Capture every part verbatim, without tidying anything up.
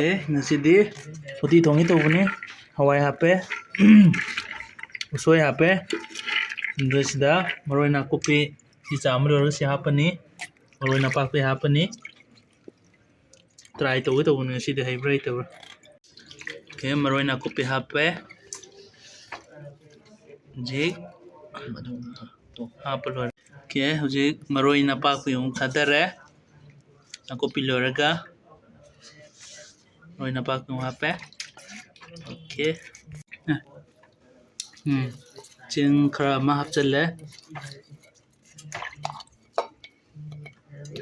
ꯑꯦ, ꯉꯁꯤꯗꯤ ꯎꯇꯤ ꯊꯣꯡꯒꯦ ꯇꯧꯕꯅꯤ꯫ ꯍꯋꯥꯏ ꯍꯥꯞꯄꯦ, ꯎꯁꯣꯏ ꯍꯥꯞꯄꯦ, ꯑꯗꯨ ꯁꯤꯗ ꯃꯔꯣꯏ ꯅꯥꯀꯨꯞꯄꯤ ꯁꯤ ꯆꯥꯝꯕ ꯂꯣꯏꯔꯒ ꯁꯤ ꯍꯥꯞꯄꯅꯤ, ꯃꯔꯣꯏ ꯅꯄꯥꯛꯄꯤ ꯍꯥꯞꯄꯅꯤ꯫ Try ꯇꯧꯒꯦ ꯇꯧꯕꯅꯤ ꯉꯁꯤꯗꯤ, ꯍꯩꯕ꯭ꯔꯥ ꯍꯩꯇꯕ꯭ꯔꯥ꯫ Okay, ꯃꯔꯣꯏ ꯅꯥꯀꯨꯞꯄꯤ ꯍꯥꯞꯄꯦ꯫ ꯍꯧꯖꯤꯛ ꯍꯥꯞꯄ ꯂꯣꯏꯔꯦ꯫ Okay, ꯍꯧꯖꯤꯛ ꯃꯔꯣꯏ ꯅꯄꯥꯛꯄꯤ ꯑꯃꯨꯛ ꯊꯥꯗꯔꯦ꯫ ꯅꯥꯀꯨꯞꯄꯤ ꯂꯣꯏꯔꯒ ꯃꯔꯣꯏ ꯅꯄꯥꯛꯄꯤ ꯑꯃꯨꯛ ꯍꯥꯞꯄꯦ꯫ Okay꯫ ꯎꯝ, ꯆꯦꯡ ꯈꯔ ꯑꯃ ꯍꯥꯞꯆꯜꯂꯦ꯫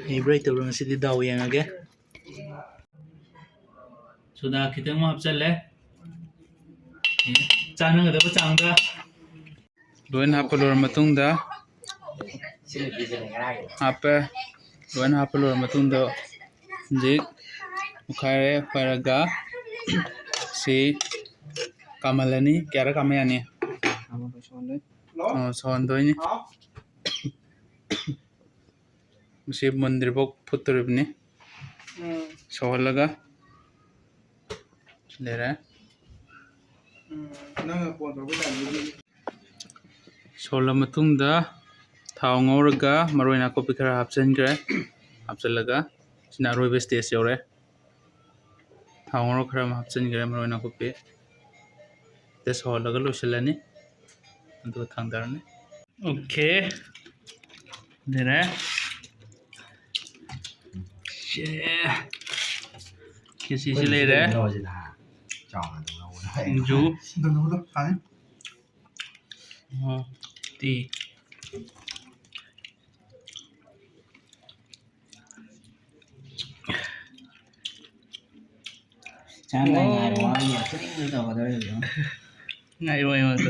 ꯍꯩꯕ꯭ꯔꯥ ꯍꯩꯇꯕ꯭ꯔꯥ ꯉꯁꯤꯗꯤ ꯗꯥꯎ ꯌꯦꯡꯉꯒꯦ꯫ ꯁꯣꯗꯥ ꯈꯤꯇꯪ ꯑꯃ ꯍꯥꯞꯆꯜꯂꯦ꯫ ꯆꯥꯟꯅꯒꯗꯕ ꯆꯥꯡꯗ꯫ ꯂꯣꯏꯅ ꯍꯥꯞꯄ ꯂꯣꯏꯔ ꯃꯇꯨꯡꯗ, ꯍꯥꯞꯄꯦ꯫ ꯂꯣꯏꯅ ꯍꯥꯞꯄ ꯂꯣꯏꯔ ꯃꯇꯨꯡꯗ ꯍꯧꯖꯤꯛ ꯑꯣꯠꯈꯥꯏꯔꯦ꯫ ꯑꯣꯠꯈꯥꯏꯔꯒ ꯁꯤ ꯀꯥꯝꯍꯜꯂꯅꯤ꯫ ꯀꯌꯥꯔꯛ ꯀꯥꯝꯕ ꯌꯥꯅꯤ? ꯑꯣ, ꯁꯧꯍꯟꯗꯣꯏꯅꯤ꯫ ꯃꯁꯤ ꯃꯨꯟꯗ꯭ꯔꯤꯐꯥꯎ ꯐꯨꯠꯇꯣꯔꯤꯕꯅꯤ꯫ ꯁꯧꯍꯜꯂꯒ ꯂꯩꯔꯦ꯫ ꯁꯧꯍꯜꯂ ꯃꯇꯨꯡꯗ ꯊꯥꯎ ꯉꯧꯔꯒ ꯃꯔꯣꯏ ꯅꯥꯀꯨꯞꯄꯤ ꯈꯔ ꯍꯥꯞꯆꯤꯟꯈ꯭ꯔꯦ꯫ ꯍꯥꯞꯆꯤꯜꯂꯒ ꯁꯤꯅ ꯑꯔꯣꯏꯕ stage ꯌꯧꯔꯦ꯫ ꯊꯥꯎ ꯉꯧꯔ ꯈꯔ ꯑꯃ ꯍꯥꯞꯆꯤꯟꯈ꯭ꯔꯦ ꯃꯔꯣꯏ ꯅꯥꯀꯨꯞꯄꯤ꯫ ꯁꯤꯗ ꯁꯧꯍꯜꯂꯒ ꯂꯣꯏꯁꯤꯜꯂꯅꯤ꯫ ꯑꯗꯨꯒ ꯊꯥꯡꯗꯔꯅꯤ꯫ Okay꯫ ꯂꯩꯔꯦ꯫ ꯁꯦ꯫ ꯈꯦꯆꯤꯁꯤ ꯂꯩꯔꯦ꯫ ꯁꯤꯡꯖꯨ꯫ ꯎꯝ, ꯇꯤ꯫ ꯆꯥꯅ ꯑꯣ꯫ ꯉꯥꯏꯔꯣ, ꯑꯩ ꯑꯆꯨꯝꯕ ꯇꯧꯒꯗꯧꯔꯤꯕꯅꯤ꯫ ꯉꯥꯏꯔꯣ ꯑꯩꯉꯣꯟꯗ꯫